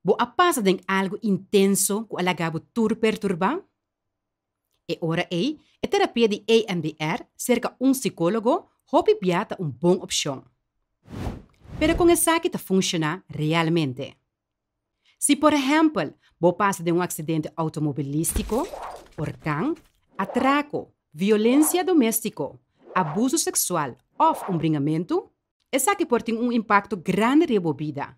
Bo a pasa den algu intenso ku a laga bo tur perturbá? E ora ei, e terapia di EMDR serka un sikólogo hopi bia ta un bon opshon. Pero kon esaki ta funshoná realmente? Si por ehèmpel bo pasa den un aksidente outomobilístiko, orkan, atrako, violensia doméstiko, abusu seksual òf un bringamentu, esaki por tin un impakto grandi riba bo bida.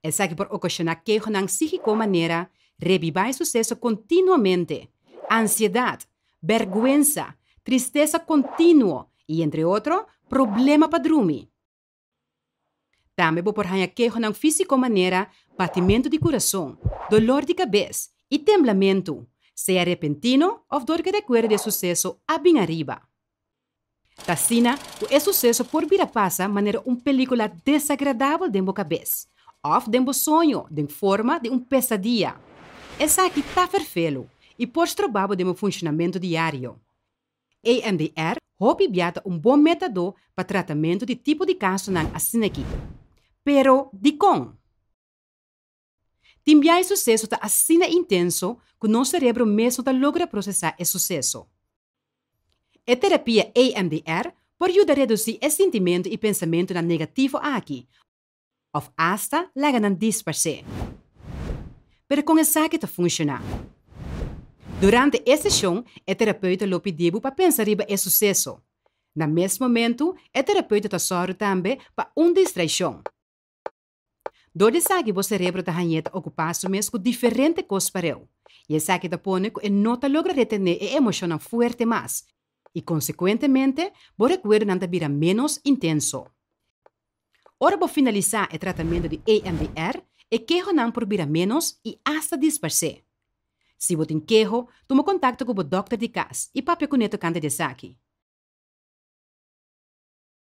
Esaki por okashoná kehonan sígiko manera rebibá e suseso kontinuamente, ansiedat, bèrgwensa, tristesa kontinuo i, entre otro, problema pa drumi. Tambe bo por haña kehonan físiko manera batimentu di kurason, dolor di kabes i temblamentu, sea repentino òf dor ku e rekuerdo di e suseso a bin ariba. Ta asina ku e suseso por bira pasa manera un pelíkula desagradabel den bo kabes òf den bo soño den forma di un pesadia. Esaki ta ferfelu i por stroba bo den bo funshonamentu diario. EMDR hopi bia ta un bon método pa tratamentu di tipo di kasonan asin'aki. Pero, dikon? Tin bia e suseso ta asina intenso ku nos serebro mes no ta logra prosesá e suseso. E terapia EMDR por yuda redusí e sintimentu i pensamentunan negativo aki òf asta laga nan disparsé. Pero kon esaki ta funshoná? Durante e seshon e terapeuta lo pidi bo pa pensa riba e suseso. Na mes momentu e terapeuta ta sòru tambe pa un distraishon. Dor di esaki bo serebro ta hañ'é ta okupá su mes ku diferente kos pareu, i esaki ta pone ku e no ta logra retené e emoshonnan fuerte mas, i konsekuentemente bo rekuerdonan ta bira ménos intenso. Ora bo finalisá e tratamentu di EMDR, e kehonan por bira ménos i asta disparsé. Si bo tin keho, tuma kontakto ku bo dòkter di kas i papia kuné tokante di esaki.